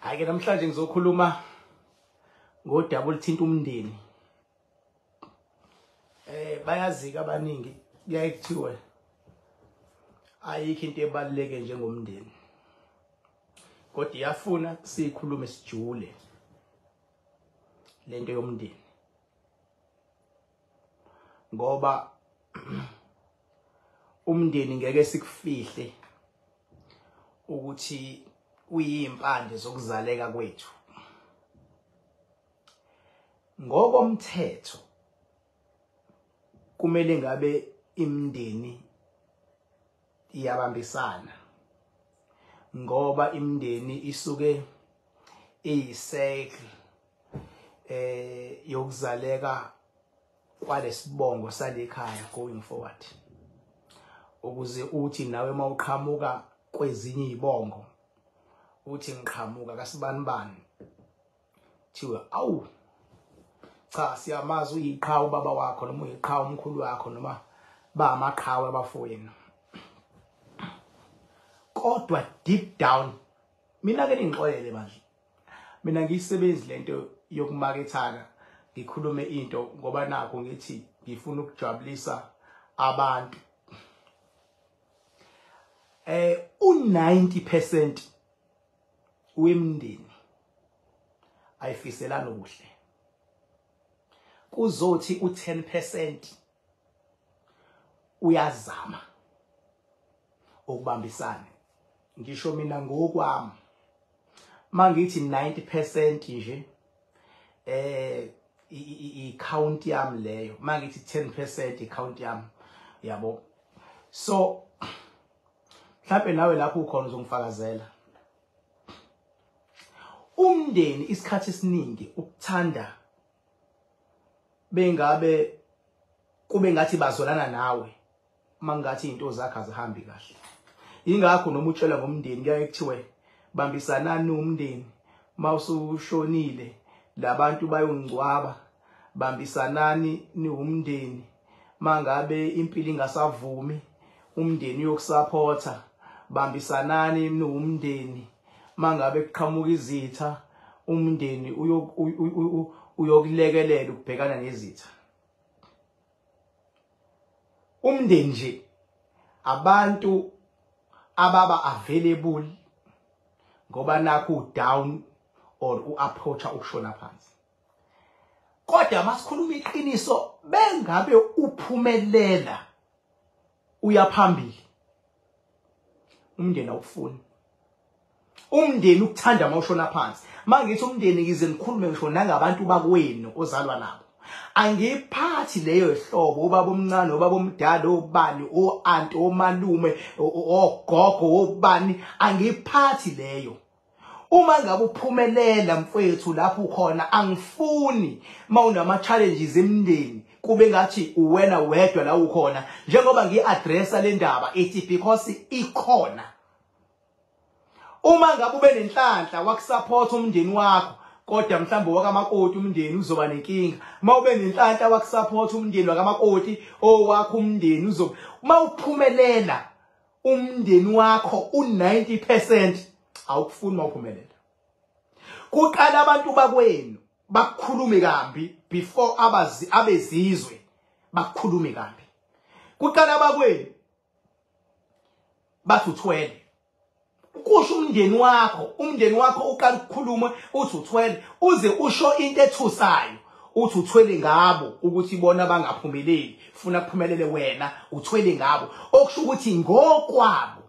Hayi ke namhlanje ngizokhuluma ngodaba oluthinta umndeni. Bayazika abaningi, kuyaye kuthiwe ayikho into ebaluleke njengomndeni. Kodwa iyafuna sikhulume sijule lento yomndeni. Ngoba umndeni ngeke sikufihle ukuthi uyimpande zokuzaleka kwethu. Ngokomthetho kumele ngabe imindeni iyabambisana, ngoba imindeni isuke iyicycle yokuzaleka kwalesibongo salekhaya going forward, ukuze uthi nawe mawuqhamuka kwezinye izibongo uthi ngiqhamuka kasibanibani, thiwe awu cha siyamazi uyiqhawe ubaba wakho noma uyiqhawe umkhulu wakho noma ba amaqhawe abafowenu. Kodwa deep down mina ke ningixolele manje, mina ngiyisebenzi lento yokumakethana ngikhulume into ngoba nakho ngithi ngifuna ukujabulisa abantu. U90% wemndeni ayifiselana okuhle, kuzothi u10% uyazama ukubambisana. Ngisho mina ngokwami mangithi 90% nje i count yami leyo, mangithi 10% i count yami, yabo. So mhlawumbe nawe lapho ukhona uzongifakazela. Umndeni isikhathi esiningi ukuthanda bengabe kube ngathi bazolana nawe mangathi izinto zakhe azihambi kahle. Ingakho noma utshela ngomndeni kuyaye kuthiwe bambisanani umndeni, mawusushonile labantu bayongcwaba, bambisanani niwumndeni, mangabe impilo ingasavumi umndeni uyokusupporta, bambisanani niwumndeni, mangabe kuqhamuka izitha umndeni uyokulekelela ukubhekana nezitha. Umndeni nje abantu ababa available ngoba nakho down or uapproacha ukushona phansi. Kodwa masikhuluma iqiniso, bengabe uphumelela uyaphambili, umndeni awufuni. Umndeni ukuthanda mawushona phansi. Mangithi umndeni ngize ngikhulume ngisho nangabantu bakwenu ozalwa nabo. Angiphathi leyo hlobo ubaba omncane, ubaba omdala, obani, oanti, omalume, ogogo, obani, angiphathi leyo. Uma ngabe uphumelela mfowethu lapho ukhona, angifuni mawunama challenges emndeni kube ngathi uwena wedwa la ukhona. Njengoba ngiaddressa le ndaba ithi because ikhona. Uma ngabe ube nenhlanhla wakusupport umndeni wakho, kodwa mhlawumbe wakamakoti umndeni uzoba nenkinga. Mawube nenhlanhla wakusupport umndeni wakamakoti, owakho umndeni uzoba, mawuphumelela umndeni wakho u90% awukufuni mawuphumelela. Kuqala abantu bakwenu bakukhulume kambi before abezizwe bakukhulume kambi. Kuqala abakwenu bathi uthwele, kusho umndeni wakho, umndeni wakho uqala ukukhuluma uthi uthwele, uze usho into ethusayo uthi uthwele ngabo ukuthi bona bangaphumeleli, funa kuphumelele wena, uthwele ngabo. Okusho ukuthi ngokwabo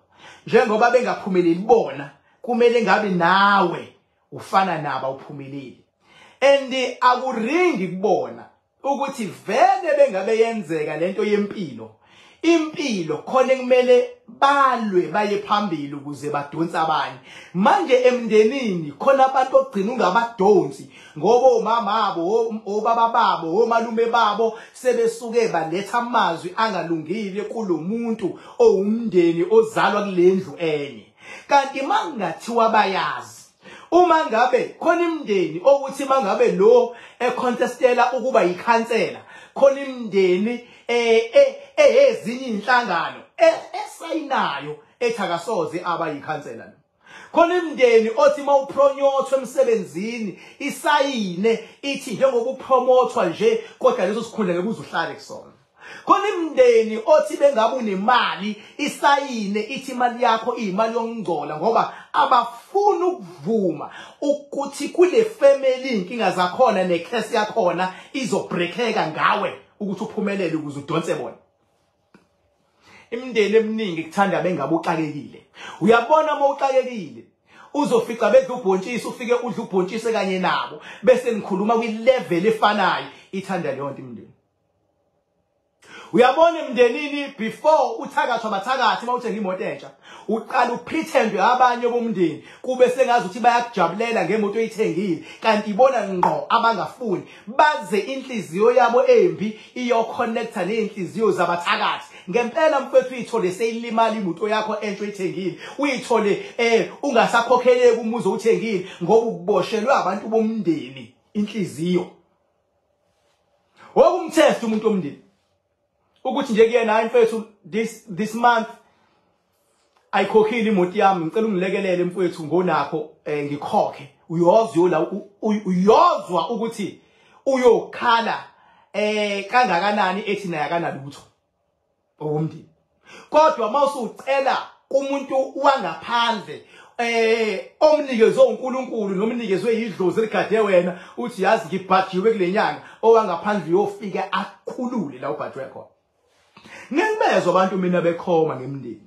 njengoba bengaphumeleli bona, kumele ngabe nawe ufana nabo uphumeleli. And akuringi kubona ukuthi vele bengabe yenzeka lento yempilo, impilo khona kumele balwe baye phambili ukuze badonse abanye. Manje emndenini khona abantu ogcina ungabadonsi ngoba omama abo, obaba babo, omalume babo sebesuke baletha amazwi angalungile kulomuntu owumndeni ozalwa kulendlu enye. Kanti mangathiwa bayazi, uma ngabe khona imndeni okuthi mangabe lo econtestela ukuba yikhansela, khona imndeni ezinye inhlangano esayinayo ethi akasoze aba yikhansela. Khona imndeni othi mawupromothwa emsebenzini isayine ithi njengoba upromothwa nje kodwa leso sikhundla ngeke uzuhlale kusona. Khona imndeni othi bengabe unemali isayine ithi imali yakho iyimali yokungcola ngoba abafuni ukuvuma ukuthi kule family inkinga zakhona necurse yakhona izobreakeka ngawe ukuthi uphumelele ukuze udonse bona. Imindeni eminingi kuthanda bengabe uxakekile. Uyabona uma uxakekile uzofica bedla ubhontshisi, ufike udla ubhontshisi kanye nabo bese nikhuluma kwi-level efanayo. Ithanda leyo nto imindeni. Uyabona emndenini before uthakathwa abathakathi uma uthenga imoto entsha uqala upretend abanye bomndeni kube sengazi ukuthi bayakujabulela ngemoto oyithengile, kanti ibona ngqo abangafuni baze inhliziyo yabo embi iyoconnecta nezinhliziyo zabathakathi. Ngempela mfethu uyithole seyilimala imoto yakho entsha oyithengile, uyithole ungasakhokheleki umuzi owuthengile ngoba uboshelwe abantu bomndeni inhliziyo. Wokumtest umuntu omndeni ukuthi nje kuyena, hayi mfethu, this month ayikhokhile imoto yami, ngicela ungilekelele mfethu ngonakho ngikhokhe. Uyozwa uyozwa ukuthi uyokhala kangakanani ethi naye akanalutho okumndeni. Kodwa mawusucela kumuntu wangaphandle omnikezwe uNkulunkulu nomnikezwe idlozi eligade wena uthi yazi ngibhajiwe kule nyanga, owangaphandle uyofika akukhulule la ubhajwe khona. Ngibezwa abantu mina bekhoma ngemndeni.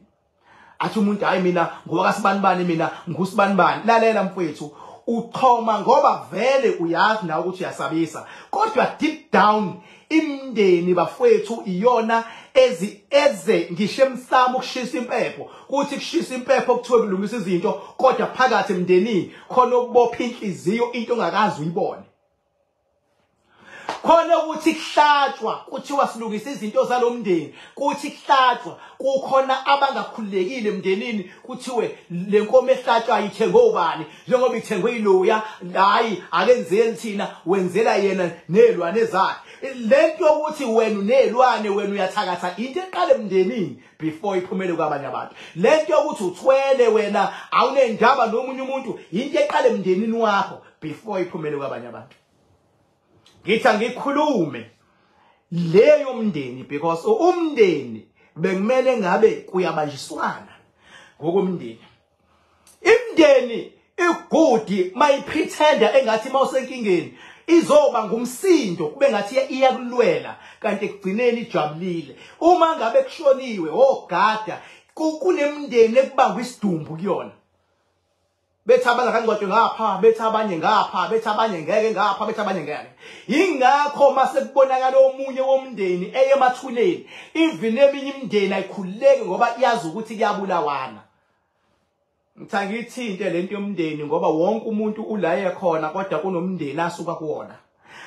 Athi umuntu hayi mina ngoba kasibanibani, mina ngusibanibani. Lalela mfethu, uchoma ngoba vele uyazi nawe ukuthi uyasabisa, kodwa deep down imndeni bafethu iyona eze ngisho emsamo ukushisa impepho, kuthi kushisa impepho kuthiwe kulungisa izinto, kodwa phakathi emndenini khona ukubopha inhliziyo into ongakazi uyibone. Khona ukuthi kuhlatshwa kuthiwa silungisa izinto zalomndeni, kuthi kuhlatshwa kukhona abangakhululekile emndenini, kuthiwe le nkomo ehlatshwa ithengwe ubani, njengoba ithengwe yiloya, hayi akenzeli thina, wenzela yena nezilwane zakhe. Lento yokuthi wena unezilwane wena uyathakatha into eqala emndenini before iphumele kwabanye abantu. Lento yokuthi uthwele wena awunendaba nomunye umuntu into eqala emndenini wakho before iphumele kwabanye abantu. Ngithi angikhulume leyo mndeni because umndeni bekumele ngabe kuyabanjiswana ngokomndeni. Imndeni igudi mayipretenda engathi mawusenkingeni izoba ngumsindo kube ngathi iyakulwela, kanti ekugcineni ijabulile. Uma ngabe kushoniwe ogada kunemndeni ekubangwa isidumbu kuyona, bethi abangakangcwatshwe ngapha, bethi abanye ngapha, bethi abanye ngeke ngapha, bethi abanye ngeke. Ingakho mase kubonakala omunye womndeni eye emathuneni, even eminye imindeni ayikhululeki ngoba iyazi ukuthi kuyabulawana. Ngithi ngithinte lento yomndeni ngoba wonke umuntu ulaye khona kodwa kunomndeni asuka kuwona.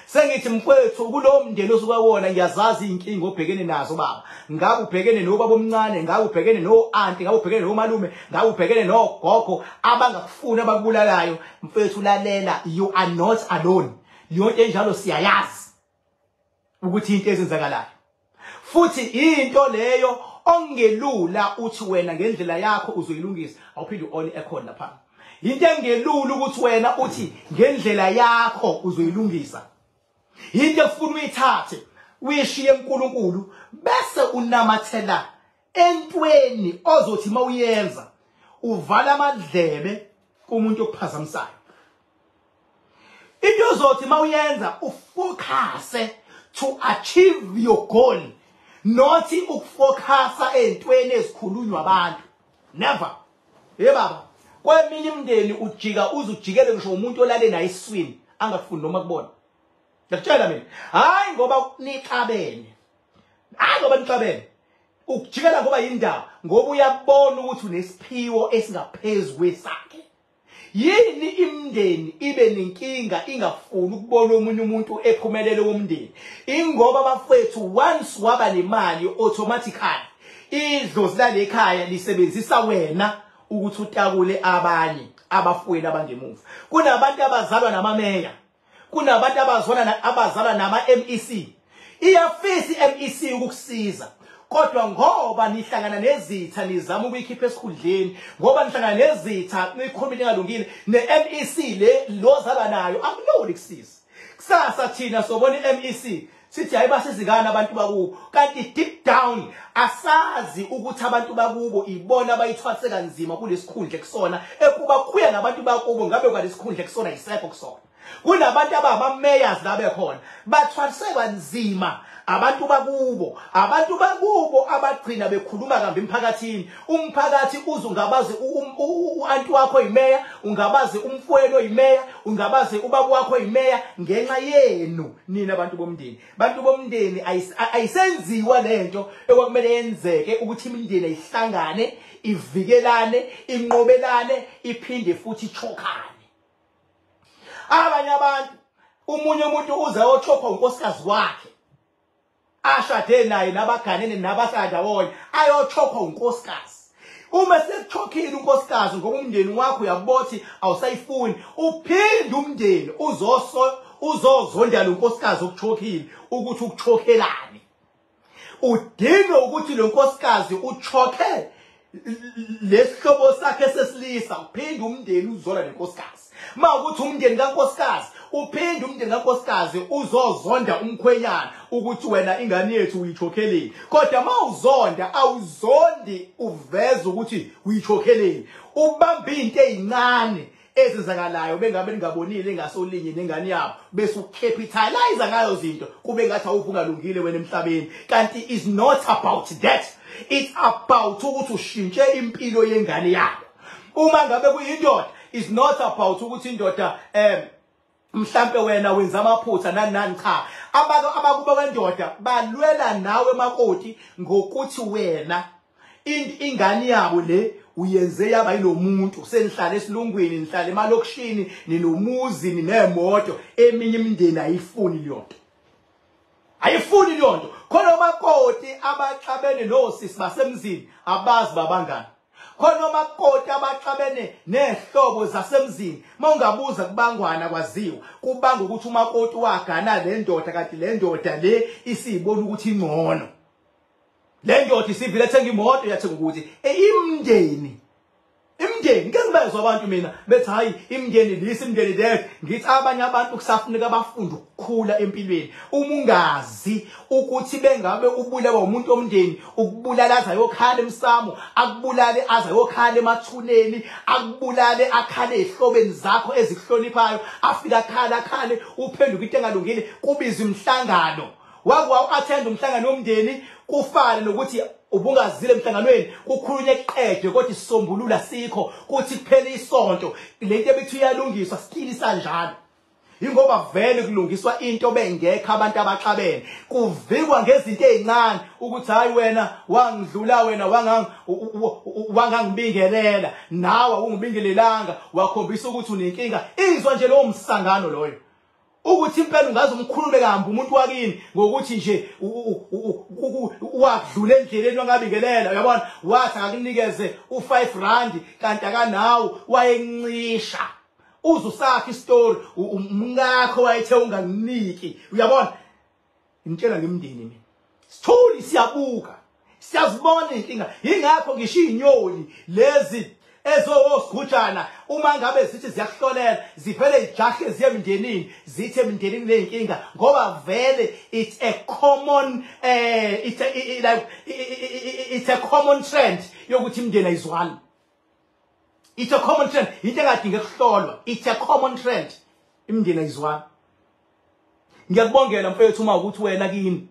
Sengithi mfowethu kulowo mndeni osuka kuwona ngiyazazi inkinga obhekene nazo baba. Ngabe ubhekene nobaba omncane, ngabe ubhekene no-anti, ngabe ubhekene nomalume, ngabe ubhekene nogogo abangakufuni abakubulalayo. Mfowethu lalela, you are not alone. Yonke enjalo siyayazi ukuthi into ezenzakalayo. Futhi into leyo ongelula uthi wena ngendlela yakho uzoyilungisa, awuphinde on ekhona lapha. Into engelula ukuthi wena uthi ngendlela yakho uzoyilungisa. Into ekufuna uyithathe uyishiye uNkulunkulu bese unamathela entweni ozothi mawuyenza uvala amadlebe kumuntu okuphazamisayo. Into ozothi mawuyenza ufocuse to achieve your goal, not ukufocusa entweni ezikhulunywa abantu. Never. Hey baba, kweminye imindeni ujika uzujikele ngisho umuntu olale naye iswini angafuni noma kubona. Ngiyakutshela mina, hayi ngoba nixabene, hayi ngoba nixabene, ukujikela ngoba yindaba, ngoba uyabona ukuthi unesiphiwo esingaphezulu kwesakhe. Yini imindeni ibe nenkinga ingafuni ukubona omunye umuntu ephumelele womndeni? Ingoba bafethu once waba nemali automatically idlozi lalekhaya lisebenzisa wena ukuthi utakule abanye abafowenu abangemuva. Kunabantu abazalwa namameya, kunabantu abazwana abazalwa nama-MEC. Iyafisa i-MEC ukukusiza, Kodwa ngoba nihlangana nezitha nizama ukuyikhipha esikhundleni, ngoba nihlangana nezitha nikhuluma into engalungile, ne-MEC le lozalwa nayo akuloli kusiza. Kusasa thina sobona i-MEC sithi hayi basizingane abantu bakubo, kanti deep down asazi ukuthi abantu bakubo ibona abayithwase kanzima kulesikhundla kusona, ekuba kuya ngabantu bakubo ngabe kwalesikhundla kusona isekho kusona. Kunabantu abama-mayors la bekhona bathwase kanzima abantu bakubo, abantu bakubo abagcina bekhuluma kambi emphakathini. Umphakathi uze ungabazi u-anti wakho yimeya, ungabazi umfowenu oyimeya, ungabazi ubaba wakho yimeya ngenxa yenu nina abantu bomndeni. Bantu bomndeni ayisenziwa lento ekwakumele yenzeke ukuthi imindeni ayihlangane, ivikelane, inqobelane, iphinde futhi ichokane. Abanye abantu, umunye umuntu uze ayochopha unkosikazi wakhe ashade naye nabaganene nabahlala ndawonye, ayochophwa unkosikazi. Uma sekuchokhile unkosikazi ngoba umndeni wakho uyakubothi awusayifuni, uphinde umndeni uzozonda lo nkosikazi okuchokhile ukuthi ukuchokhelani. Udinga ukuthi lo nkosikazi uchokhe lesihlobo sakhe sesilisa, uphinde umndeni uzola nenkosikazi. Mawukuthi umndeni kankosikazi, uphinde umndeni kankosikazi uzozonda umkhwenyana ukuthi wena ingane yethu uyichokheleni. Kodwa mawuzonda awuzondi uveze ukuthi uyichokheleni, ubamba into ezincane ezenzakalayo bengabe ningabonile ngasolinye nengane yabo, bese ucapitalize ngayo izinto kube ngathi awuvungalungile wena emhlabeni. Kanti is not about that, it's about ukuthi ushintshe impilo yengane yakho. Uma ngabe kuyindoda, is not about ukuthi indoda mhlambe wena wenza amaphutha nani nani, cha. Abakubo kwendoda balwela nawe makoti ngokuthi wena ingane yabo le uyenze yaba yilomuntu, senihlala esilungwini, nihlala emalokishini, ninomuzi, ninemoto. Eminye imindeni ayifuni leyo nto, ayifuni leyo nto. Khona omakoti abaxabene nosisi basemzini abazi babangani, khona omakoti abaxabene nehlobo zasemzini. Mawungabuza kubangwana kwaziwa, kubanga ukuthi umakoti wagana le ndoda, kanti le ndoda le isibona ukuthi ingcono. Le ndoda isivile ethenga imoto, yathenga ukuthi imndeni. Imndeni ngeke ngibezwe abantu mina bethi hayi imndeni this, imndeni that. Ngithi abanye abantu kusafuneka bafunde ukukhula empilweni. Uma ungazi ukuthi bengabe ubulawa umuntu omndeni, ukubulala aze ayokhala emsamo, akubulale aze ayokhala emathuneni, akubulale akhale ezihlobeni zakho ezikuhloniphayo, afike akhala akhale, uphenduke into engalungile, kubizwe imhlangano. Wake wawu-attend umhlangano womndeni, kufane nokuthi ubungazile emhlanganweni, kukhulunywe kuqedwe kodwa isisombululo sikho, kuthi kuphela isonto lento ebithi iyalungiswa sikilisa njalo. Ingoba vele kulungiswa into bengekho abantu abaxabene, kuvikwa ngezinto ezincane ukuthi hayi wena wangidlula, wena wangangibingelela, nawe awungibingelelanga, wakhombisa ukuthi unenkinga. Izwa nje lowo msangano loyo ukuthi impela ungaze umkhulume kambi umuntu wakini ngokuthi nje wakudlula endleleni wangabingelela, uyabona, wathi akakunikeze u5 rand kanti akanawo, wayencisha. Uze usakhe isitori umngakho wayethe unganginiki, uyabona. Ngitshela ngemndeni mina, sithuli siyabuka, siyazibona inkinga. Ingakho ngisho izinyoni lezi ezowosigujana uma ngabe zithi ziyakuhlolela zivele ijahe ziye emndenini, zithi emndenini leyinkinga, ngoba vele it's a common it's a, like it's a common trend yokuthi imndeni ayizwani. It's a common trend, into engadingi ukuhlolwa. It's a common trend, imndeni ayizwani. Ngiyakubongela mfethu uma ukuthi wena kini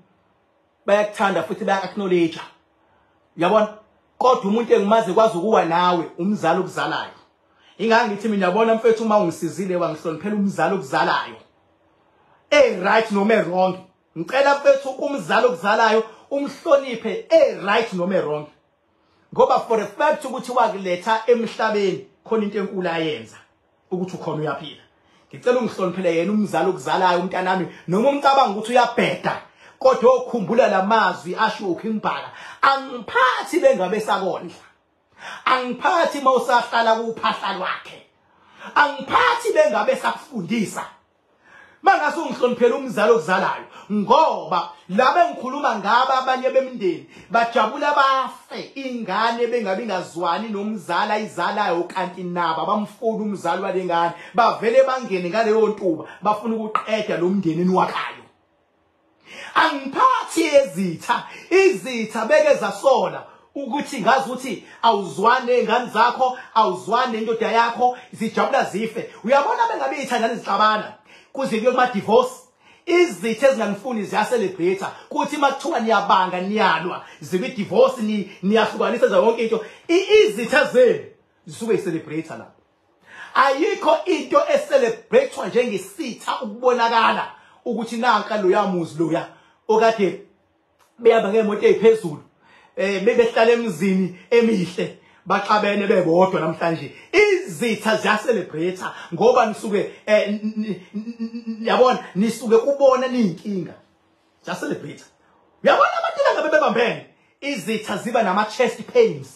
bayakuthanda futhi baya-acknowledge, uyabona. Kodwa umuntu engimazi kwazi ukuwa nawe umzali okuzalayo. Ingake ngithi mina yabona mfethu, uma ungisizile wangihloniphela umzali okuzalayo, e right noma e-wrong, ngicela mfethu umzali okuzalayo umhloniphe e-right noma e-wrong, ngoba for a fact ukuthi wakuletha emhlabeni khona into enkulu ayenza ukuthi ukhona uyaphila. Ngicela ungihloniphele yena umzali okuzalayo umntanami, noma umcabanga ukuthi uyabheda, kodwa okhumbula lamazwi ashiwo uKing Bhaka, angiphathi bengabe sakondla, angiphathi mawusahlala kuphahla lwakhe, angiphathi bengabe sakufundisa. Mangase ungihloniphela umzali okuzalayo, ngoba laba engikhuluma ngaba abanye bemndeni bajabula bafe ingane bengabe ingazwani nomzali ayizalayo, kanti nabo abamfuni umzali walengane, bavele bangene ngaleyo ntuba bafuna ukuqeda lo mndeni eniwakhayo. Angiphathi ezitha, izitha beke zasola ukuthi ngazi ukuthi awuzwani nezingane zakho, awuzwani nendoda yakho, zijabula zife. Uyabona bengabe ithandana izixabana kuze kuye kuma divorce, izitha ezinganifuni ziyacelebrate kuthi makuthiwa niyabanga niyalwa zibe divorce, niyahlukanisa zonke into. Izitha zenu zisuke zicelebrate lapho. Ayikho into ecelebratewa njengesitha ukubonakala ukuthi nanka lo yamuzi loya okade beyaba ngemoto eziphezulu, bebehlala emzini emihle, baxabene bebodwa namhlanje. Izitha ziyacelebrate ngoba nisuke yabona nisuke kubona niyinkinga, ziyacelebrate. Uyabona abantu ngabe bebambene, izitha ziba nama chest pains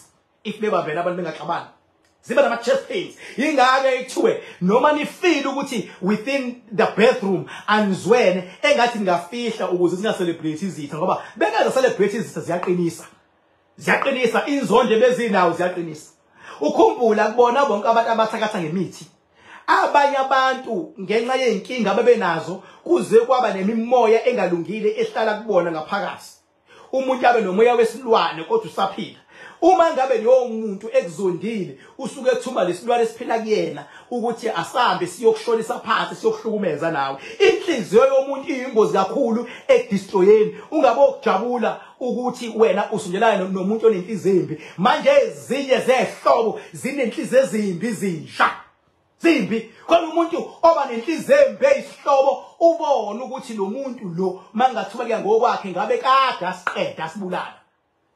if bebambene abantu bengaxabani, ziba nama chest pains. Ingake ithiwe noma nifeel ukuthi within the bathroom anizwene, engathi ningafihla ukuze singa celebrate izitha, ngoba bengaza celebrate izitha ziyaqinisa, ziyaqinisa inzonde bezinawo, ziyaqinisa. Ukhumbula kubona bonke abantu abathakatha ngemithi, abanye abantu ngenxa yezinkinga abebenazo kuze kwaba nemimoya engalungile ehlala kubona ngaphakathi. Umuntu abe nomoya wesilwane kodwa usaphila. Uma ngabe lowo muntu ekuzondile, usuke ethuma lesilwane esiphila kuyena ukuthi asambe siyokushonisa phansi, siyokuhlukumeza nawe. Inhliziyo yomuntu iyingozi kakhulu ekudestroyeni. Ungabe ukujabula ukuthi wena usondelana nomuntu onenhliziyo embi. Manje ezinye zehlobo zinenhliziyo ezimbi, zinja zimbi. Khona umuntu oba nenhliziyo embi eyisihlobo, ubone ukuthi lo muntu lo mangathiwa kuya ngokwakhe ngabe kade asiqeda asibulala,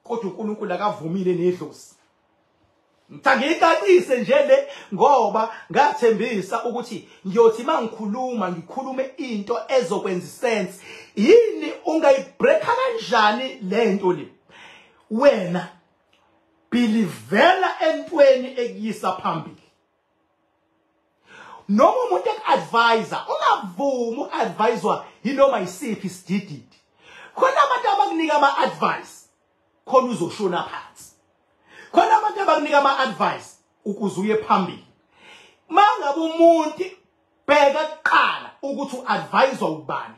kodwa uNkulunkulu akavumile nedlozi. Ngicacise nje le ngoba ngathembisa ukuthi ngiyothi mangikhuluma ngikhulume into ezokwenza sense. Yini ungayibreaka kanjani lento le? Wena believela entweni ekuyisa phambili. Noma umuntu ekuadvisor, ungavumi uadviswa yinoma isiphi isidididi. Khona abantu abakunika ama advice khona uzoshona phansi. Khona abantu abakunika ama advice ukuze uye phambili. Mangabe umuntu bheka kuqala ukuthi uadviswa ubani.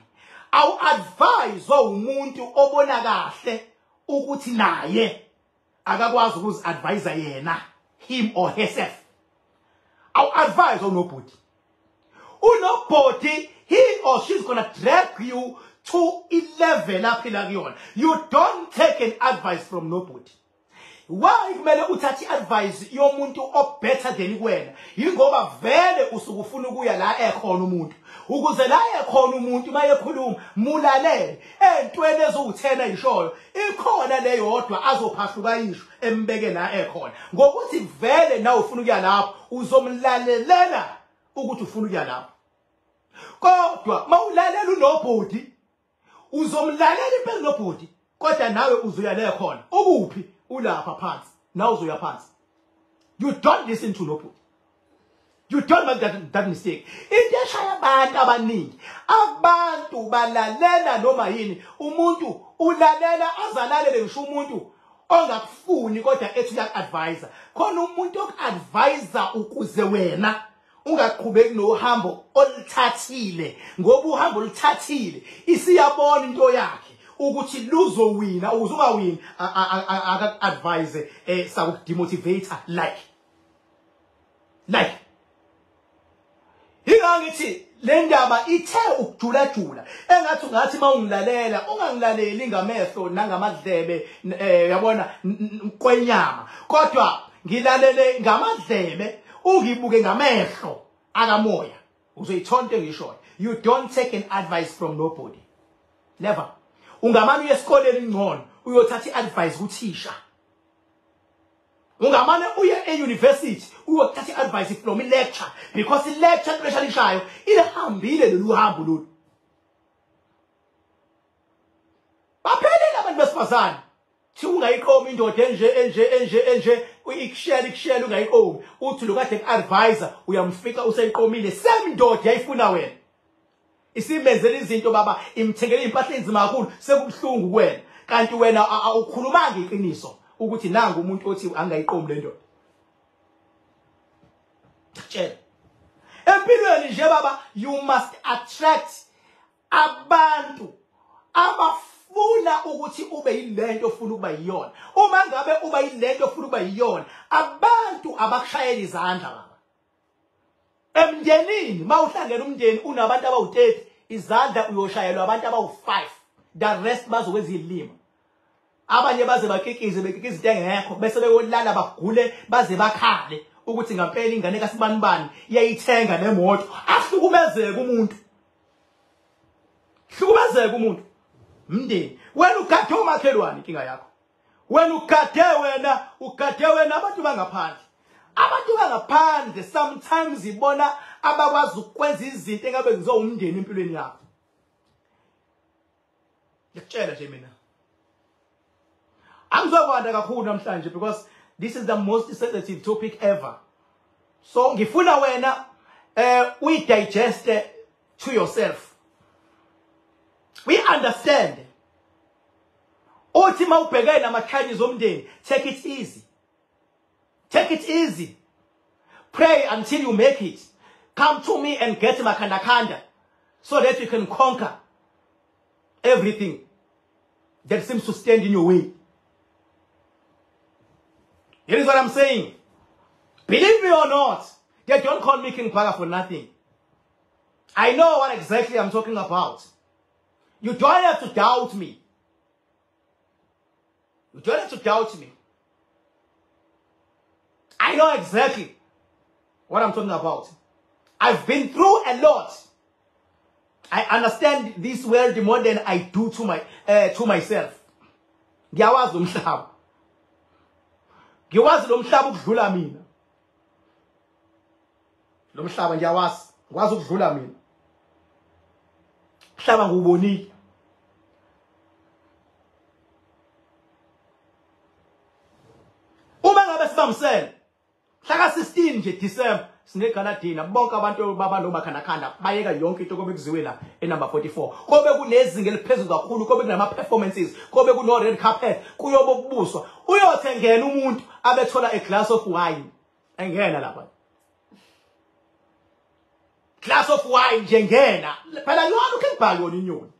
Awuadviswa umuntu obona kahle ukuthi naye akakwazi ukuziadvisa yena, him or herself. Awuadvise unobody. Unobody, he or she's gonna drag you to 11 aphila kuyona. You don't take an advice from nobody. Why kumele uthathe i-advice yomuntu o better than kuwena? Yingoba vele usuke ufuna ukuya la ekhona umuntu. Ukuze la ekhona umuntu mayekhuluma mulalele entweni eziwu10 ayishoyo, ikhona leyodwa azophahluka isho embeke la ekhona. Ngokuthi vele nawe ufuna ukuya lapho, uzomlalelela ukuthi ufuna ukuya lapho. Kodwa mawulalela unobody, uzomlalela impela unobody, kodwa nawe uzoya le khona. Ukuphi? Ulapha phansi, nawe uzoya phansi. You don't listen to nobody. You don't make that mistake. Into eshaya abantu abaningi, abantu balalela noma yini. Umuntu ulalela azalalele ngisho umuntu ongakufuni kodwa ethi uyaku-advisa. Khona umuntu oku-advisa ukuze wena ungaqhubeki nohambo oluthathile, ngoba uhambo oluthathile isiyabona into yakhe ukuthi luzowina. Ukuze ungawini akaku-advise sakudemotivate like Ingangithi le ndaba ithe ukujula jula, engathi ungathi mawungilalela ungangilaleli ngamehlo nangamadlebe, yabona kwenyama, kodwa ngilalele ngamadlebe ungibuke ngamehlo akamoya, uzoyithola into engishoyo. You don't take an advice from nobody. Never. Ungamane uye esikoleni ngcono uyothatha i-advice kuthisha. Ungamane uye e-university uyothatha i-advice from i-lecture, because i-lecture leshanishayo ilihambile lolu hambo lolu. Baphelele abantu besifazane. Thi ungayiqomi indoda enje enje enje enje, ikushela ikushela ungayiqomi. Uthi lo kade ku-advisor uyamfika useyiqomile, same ndoda yayifuna wena. Isimenzela izinto baba, imthengele impahla enzima kakhulu, sekubuhlungu kuwena. Kanti wena awukhulumanga iqiniso ukuthi nangu umuntu othi angayiqomi le ndoda. Tshela. Empilweni nje baba, you must attract abantu abafuna ukuthi ube yilento ofuna ukuba yiyona. Uma ngabe uba yilento ofuna ukuba yiyona, abantu abakushayela izandla baba. Emndenini mawuhlangene umndeni unabantu abawu30, izandla uyoshayelwa abantu abawu5. The rest bazokwenza izilima. Abanye baze bakikize bekikiza into engekho bese beyolala bagule baze bakhale ukuthi ngempela ingane kaSibanibani iyayithenga nemoto. Ahlukumezeke umuntu. Hlukumezeke umuntu. Mndeni wena ugade umakhelwane inkinga yakho. Wena ugade wena, ugade wena abantu bangaphandle. Abantu bangaphandle sometimes ibona abakwazi ukwenza izinto engabe ngizo umndeni empilweni yakho. Ngiyakutshela nje mina. Angizokwanda kakhulu namhlanje because this is the most sensitive topic ever. So ngifuna wena we digest to yourself. We understand. Uthi mawubhekene nama-challenges omndeni, take it easy. Take it easy. Pray until you make it. Come to me and get makandakanda so that you can conquer everything that seems to stand in your way. Here is what I'm saying. Believe me or not, they don't call me King Bhaka for nothing. I know what exactly I'm talking about. You don't have to doubt me. You don't have to doubt me. I know exactly what I'm talking about. I've been through a lot. I understand this world more than I do to my to myself. Ngiyawazi lo mhlaba. Ngiwazi lo mhlaba ukudlula mina. Lo mhlaba ngiyawazi, ngikwazi ukudlula mina. Mhlaba ngiwubonile. Uma ngabe sibambisene mhla ka 16 nje December sinegala dinner, bonke abantu baba nomakhandakhanda bayeka yonke into kobe kuziwe la enumber 44. Kobe kunezinga eliphezulu kakhulu, kobe kunama performances, kobe kuno red carpet, kuyobe kubuswa. Uyothengena umuntu abethola a glass of wine. Engena lapha. Glass of wine nje ngena. Phela yona uKing yona inyoni.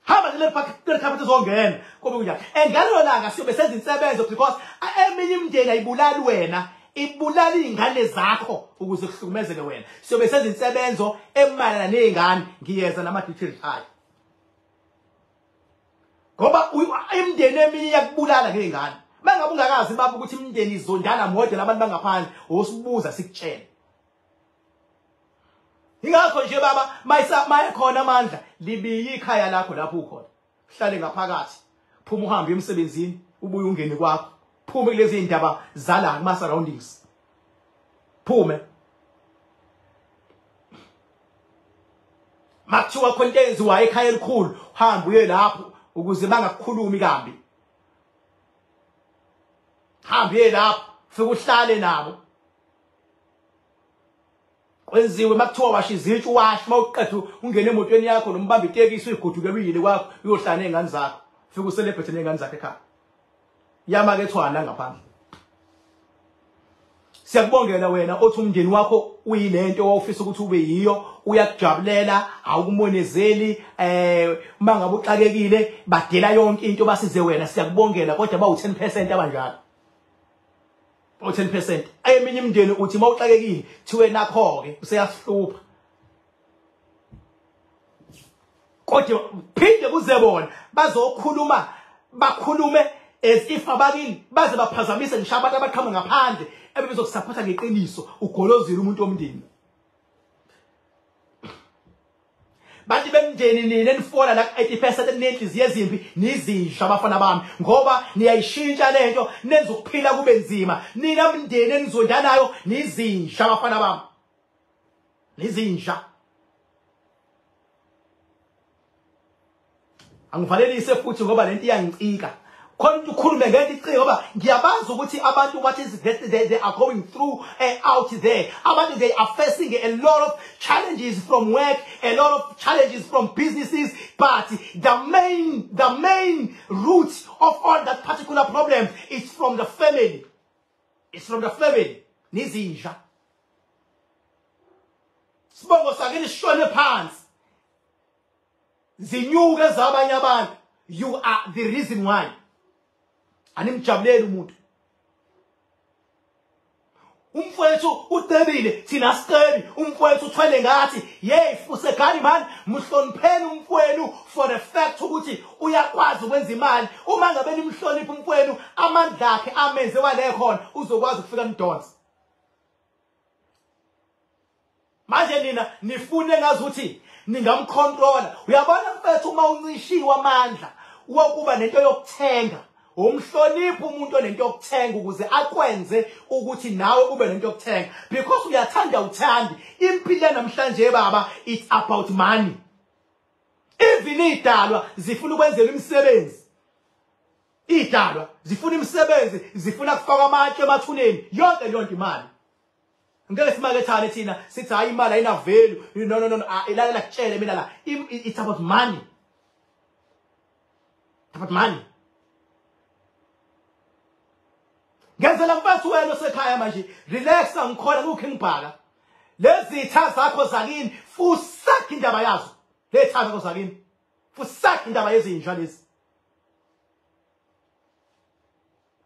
Hamba nje le carpet izongena kobe kunjani. And ngalelo langa siyobe senza insebenzo because eminye imindeni ayibulali wena. Ibulala izingane zakho ukuze kuhlukumezeke wena. Siyobe senza insebenzo emayelana nezingane, ngiyeza nama details ayo. Ngoba imindeni eminye iyakubulala ngezingane. Mangabe ungakazi baba ukuthi imindeni izondana model abantu bangaphandle, osibuza sikutshele. Ingakho nje baba maye khona amandla, libiye ikhaya lakho lapho ukhona. Uhlale ngaphakathi. Phuma uhambe emsebenzini, ubuye ungene kwakho. Phume kulezi indaba zala kuma surroundings. Phume. Makuthiwa khona into eyenziwayo ekhaya elikhulu, hamba uye lapho ukuze bangakukhulumi kambi. Hamba uye lapho, fike uhlale nabo. Kwenziwe makuthiwa washa izitsha washa, mawuqeda ungene emotweni yakho nombamba itekisi uyigoduke uyile kwakho uyohlala nezingane zakho. Fike ucelebrate nezingane zakho ekhaya. Yamakethwana ngaphandle. Siyakubongela wena othi umndeni wakho uyilento owawufisa ukuthi ube yiyo, uyakujabulela, awukumonezeli, uma ngabe uxakekile badela yonke into basize wena, siyakubongela kodwa bawu 10% abanjalo. Bawu 10%. Eminye imindeni uthi mawuxakekile thiwe nakho ke useyasihlupha. Kodwa phinde kuze bona bazokhuluma bakhulume as if abakini baze baphazamise ngisho abantu abaqhamuka ngaphandle ebebezokusupporta ngeqiniso, ugolozile umuntu omndeni. Bantu bemndeni nina enifola la ku-80% enenhliziyo ezimbi nizinja abafana bami ngoba niyayishintsha lento nenza ukuphila kube nzima. Nina mndeni enizondanayo nizinja abafana bami. Nizinja. Angivalelise futhi ngoba lento iyangicika. Khona into ukhulume ngento iciko ngoba ngiyabazi ukuthi abantu what is that they are going through out there. Abantu they are facing a lot of challenges from work, a lot of challenges from businesses, but the main root of all that particular problem is from the family. It's from the family. Nizinja. Sibongo sakini sishone phansi. Zinyuke zabanye abantu. You are the reason why. Animjabuleli umuntu. Umfowethu ucebile, thina sicebi. Umfowethu uthwele ngathi, yey fusekani man, mhlonipheni umfowenu for the fact ukuthi uyakwazi ukwenza imali. Uma ngabe nimhlonipha umfowenu, amandla akhe amenze wale khona, uzokwazi ukufika nidonse. Manje nina nifune ngazuthi ningamcontrola. Uyabona mfethu uma uncishiwe amandla wokuba nento yokuthenga, umhlonipha umuntu onento yokuthenga ukuze akwenze ukuthi nawe ube nento yokuthenga, because uyathanda uthandi. Impilo namhlanje baba, it's about money. Even idalwa zifuna ukwenzela imisebenzi. Idalwa zifuna imisebenzi, zifuna kufaka amatshe emathuneni, yonke leyo nto imali. Ngeke simakethane thina sithi hayi imali ayina value. No no no, ilalela kutshele mina la, it's about money. It's about money. Ngenzela mfethu wena osekhaya manje, relax, ngikhona ku-King Bhaka. Lezi zitha zakho zakini, fusakhi indaba yazo. Lezi zitha zakho zakini, fusakhi indaba yezinja lezi.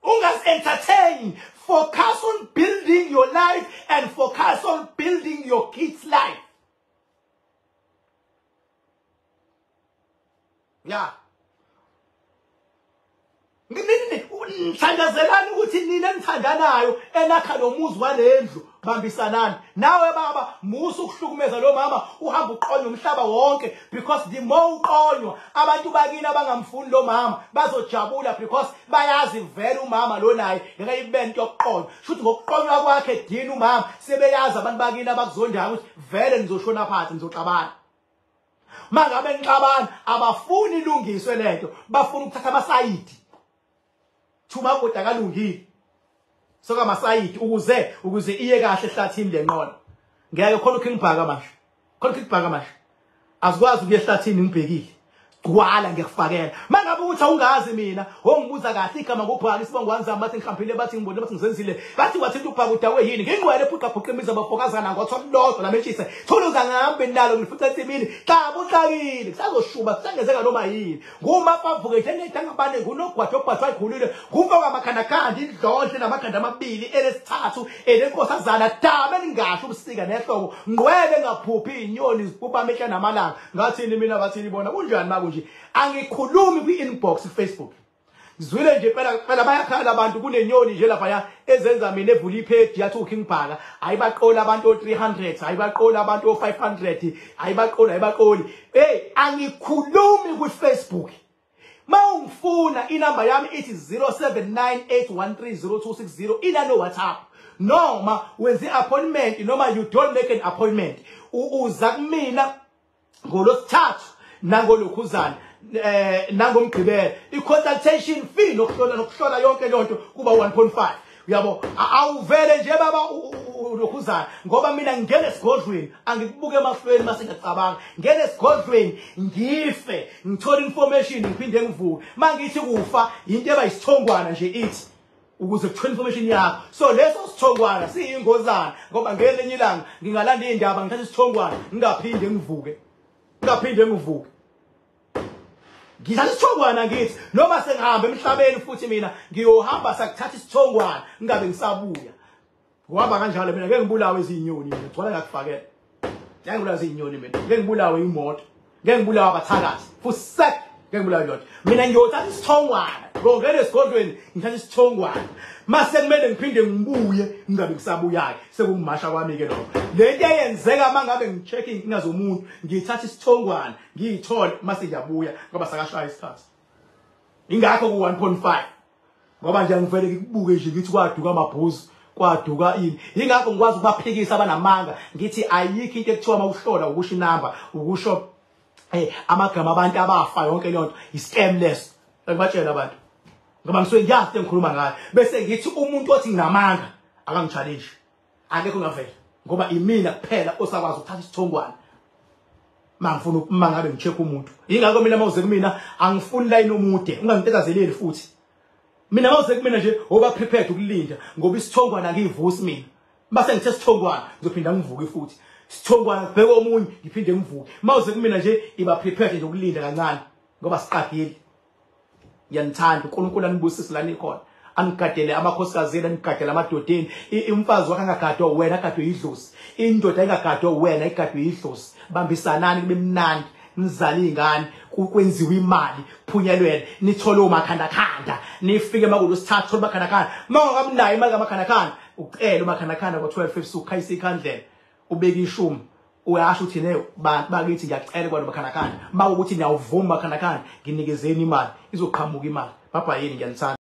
Ungas-entertain. Focus on building your life and focus on building your kids' life. Yeah. Nithandazelani ukuthi nina nithandanayo enakha lo muzi walendlu, bambisanani. Nawe baba, musa ukuhlukumeza lo mama, uhamba uqonywa umhlaba wonke, because the more uqonywa abantu bakini abangamfuni lo mama bazojabula, because bayazi vele umama lo naye ngeke ibe into yokuqonywa. Shuthi ngokuqonywa kwakhe dini umama sebeyazi abantu bakini abakuzondayo ukuthi vele nizoshona phansi, nizoxabana. Mangabe nixabana abafuni ilungiswe lento, bafuna ukuthatha amasayidi. Thuma kodwa kalungile. Soka masayidi ukuze iye kahle ehlathini lenqola. Ngeke khona uKing Bhaka manje. Khona uKing Bhaka manje. Azikwazi ukuya ehlathini ngibhekile. Gwala ngiyakufakela. Mangabe ukuthi awungazi mina, ongibuza kahle igama ngobhaka isibongo wanzama bathi ngihambile, bathi ngibonile, bathi ngizenzile. Bathi wathinta ubhaka udawe yini? Ngingcwele phuqa phuqa imizi abafokazana ngotholodwa lamentshise. Thuluza ngihambe nalo ngifuca ensimini. Xa buxakile, kusazoshuba kusangezeka noma yini. Ngumafavuke nje nedangabane ngunogwajo obhathwa ikhulile. Ngumfoko amakhandakhanda indlondle namakhanda amabili elesithathu elenkosazana dame ningasho ubusika nehlobo. Ngqwele ngaphuphi inyoni zibhuba amehla namalanga. Ngathini mina bathini bona kunjani makunje? Angikhulumi kwi-inbox Facebook. Ngizwile nje phela bayakhala abantu, kunenyoni nje lapha ezenza mina evula ipage yathi uKing Bhaka, ayibaqola abantu o300, ayibaqola abantu o500, ayibaqola ayibaqoli. Hey, angikhulumi kwi-Facebook. Mawungifuna inamba yami ithi 0798130260, ila no WhatsApp. Noma wenze appointment, noma you don't make an appointment. Uza kumina ngolosithathu nangolokhuzana nangomgqibelo. I-consultation fee nokuhlola yonke lonto kuba 1.5. Uyabo, awuvele nje baba ulokhuzana, ngoba mina ngingena esigodlweni angikubuke emahlweni mase ngiyacabanga. Ngene esigodlweni ngife, ngithola information ngiphinde ngivuke. Mangithi kufa into eba isithongwana nje ithi ukuze kuthola information yakho. So leso sithongwana siyingozana, ngoba ngelinye ilanga ngingalanda indaba ngithatha isithongwana ngingaphinde ngivuke. Ngingaphinde ngivuke. Ngithatha isithongwana ngithi noma sengihamba emhlabeni futhi mina ngiyohamba sakuthatha isithongwana ngingabe ngisabuya. Ngohamba kanjalo mina ngeke ngibulawe izinyoni mina, gcwala ngakufakela. Ngeke ngibulawe izinyoni mina, ngeke ngibulawe imoto, ngeke ngibulawe abathakathi. Fusek ngeke ngibulawe yodwa. Mina ngiyothatha isithongwana, ngongena esigodlweni ngithatha isithongwana. Mase kumele ngiphinde ngibuye ngingabe ngisabuya ke, sekungimasha kwami ke lokho. Lento eyenzeka mangabe ngicheck inkinga zomuntu, ngithatha isithongwana, ngiyithole mase ngiyabuya ngoba sakashaya isikhathi. Ingakho ku 1.5. Ngoba nje ngivele ngikubuke nje ngithi kwaduka amabhuzu, kwaduka ini. Ingakho ngikwazi ukubaphikisa abanamanga, ngithi ayikho into ekuthiwa mawuhlola ukusho inamba, ukusho amagama abantu abafa yonke leyo nto, i-scam leso. Ngibatshela abantu. Ngoba ngisuke ngiyazi engikhuluma ngayo. Bese ngithi umuntu othi nginamanga akangi-challenge. Akekho ngavela ngoba imina kuphela osakwazi ukuthatha isithongwana. Mangifuna uma ngabe ngi-check umuntu. Yingakho mina mawuze kumina angifuni line omude, ungangitekazeleli futhi. Mina mawuze kumina nje oba prepared ukulinda ngoba isithongwana angiyivusi mina. Mase ngithe sithongwana ngizophinda ngivuke futhi. Sithongwana kubheka omunye ngiphinde ngivuke. Mawuze kumina nje iba prepared nje ukulinda kancane ngoba siqagile. Ngiyanithanda, uNkulunkulu anibusise la nikhona. Anigadele amakhosikazi enu, anigadele amadodeni. Umfazi wakhe angagadwa wena, agadwe idlozi. Indoda ingagadwa wena, igadwe idlozi. Bambisanani kube mnandi, nizale izingane, kwenziwe imali, phunyelwele, nithole umakhandakhanda, nifike makulosithathu thola umakhandakhanda. Mawungakamnayo imali kamakhandakhanda, ucele umakhandakhanda ngo-12 ebusuku, khayisa ikhandlela, ubeke ishumi. Uyasho uthi ne bantu bakithi ngiyacela kwalo makhandakhanda. Mawukuthi niyawuvuma makhandakhanda, nginikezeni imali, izoqhamuka imali. Baba yini, ngiyanithanda.